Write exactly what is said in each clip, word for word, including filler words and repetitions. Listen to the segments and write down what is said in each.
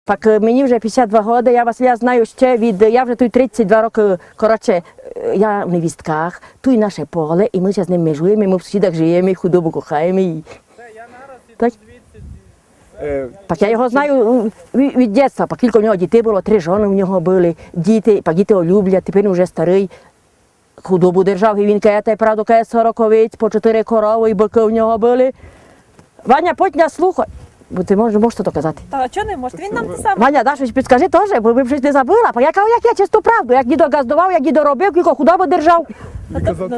Пак, е, мені вже пятдесят два годы, я Василя знаю ще від, я вже туй тридцять два рокы, коротше, е, я в невістках, туй наше поле, і мы ся з ним межуєме, мы в сусідах жиєме, і худобу кохаєме. І... Так. Е, пак я його знаю, м, від, від дєтства, пак кілько в нього дітей было, три жоны в нього были, діти, пак діти го люблять, тепер уже старый. Худобу держав, і він каже, та й правду каже, сороковець, по чотыри коровы і быкы в нього были. Ваня, подь ня слухай. Бо ты можеш, можеш то казати. Та чого не може? Він нам те саме. Ваня, даш щось підскажи тоже, бо бы щось не забыла. Пак я кажу, як я чисту правду, як дідо ґаздовав, як дідо робив, кілько худобы держав.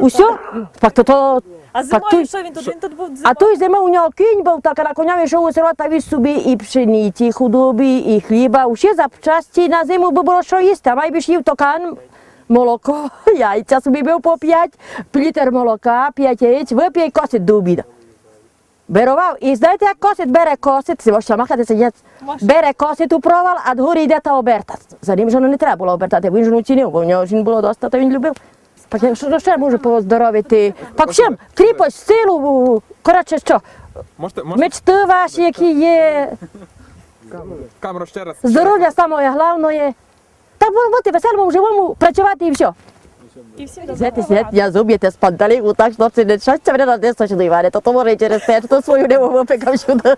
Усьо. Пак то, то, а пак зимою туй, што він тут? Він тут быв а зимою? Туй зимою у нього кінь быв, так на коньови йшов у село та віз собі і пшениці, худобі, і хліба. Усі запчасті на зиму бы было што їсти, а май бы їв токан, молоко, яйця собі быв по пять, літер молока, пять яєць, выпє і косить до обіда. Беровав. І знаєте, як косить? Бере косить, можете махати, сидять. Бере косить у провал, а догорі йде та оберта. За ним жону не треба было обертати, бо він жону цінив, бо в нього жін было доста, то він любив. Пак я што ще можу поздоровити? Пак всім кріпость, силу, коротше, што? Можете, можете? Мечты ваші, які є. Камеру ще раз. Здоровя самоє главноє. Та бу-, бути веселому, живому, працювати і всьо. І всьо. Знаєте, я зуб'єте з пантелику, так, хлопці, не щастя мене на десь, що не варить, то, то може і через те, што свою не выпекав сюды.